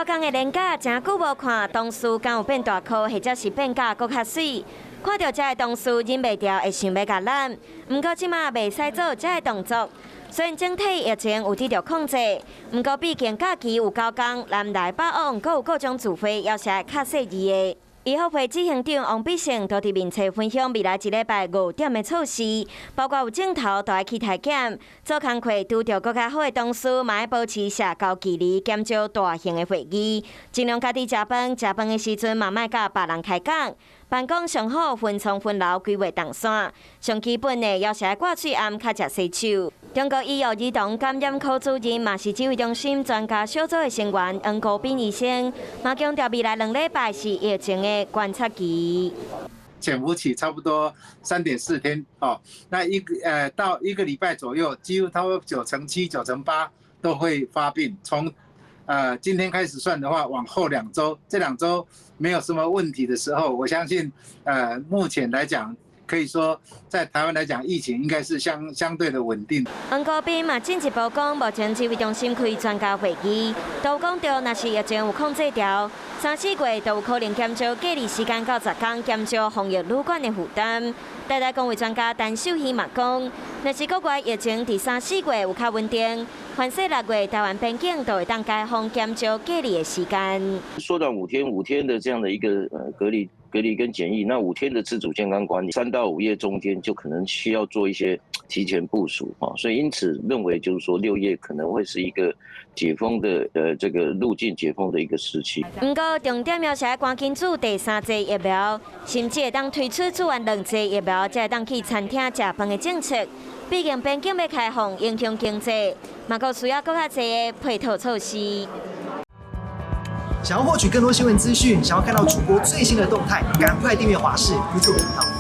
九工的連假，誠久無看同事敢有變大箍，或者是變甲閣較媠。看著遮的同事，忍袂牢會想欲共攬。毋過這馬袂使做遮的動作。雖然整體疫情有得著控制，毋過畢竟假期有九工，南來北往，閣有各種聚會，猶是愛較細膩的。醫復會執行長王必勝都佇面冊分享未來一禮拜五點的措施，包括有症頭就愛去篩檢，做工課拄著閣較好的同事，嘛愛保持社交距離，減少大型的會議，盡量家己食飯，食飯的時陣嘛莫佮別人開講。辦公上好分層分流規劃動線，上基本的猶是愛掛喙罨，較濟洗手。中國醫藥兒童感染科主任，嘛是指揮中心專家小組的成員黃國斌醫生，嘛強調未來2禮拜是疫情的觀察期。潛伏期差不多3.4天哦，那一個到一個禮拜左右，幾乎差不多9成7、9成8都會發病。從今天開始算的話，往後兩週，這兩週沒有什麼問題的時候，我相信目前來講，可以說在台灣來講，疫情應該是相對的穩定。黃國斌嘛進一步講，目前指揮中心開專家會議，都講著，若是疫情有控制牢，三四月就有可能減少隔離時間到10工，減少防疫旅館的負擔。台大公衛專家陳秀熙嘛講，若是國外疫情佇三四月有較穩定，凡勢6月台灣邊境就會當開放減少隔離的時間。縮短五天五天的這樣的一個隔離跟檢疫，那五天的自主健康管理，3到5月中間就可能需要做一些提前部署啊，所以因此認為就是說6月可能會是一個解封的這個路徑解封的一個時期。毋過重點猶是愛趕緊注第三劑疫苗，甚至會當推出注完兩劑疫苗才會當去餐廳食飯的政策。畢竟邊境欲開放，影響經濟，嘛閣需要閣較濟的配套措施。想要獲取更多新聞資訊，想要看到主播最新的動態，趕快訂閱華視 YouTube 頻道。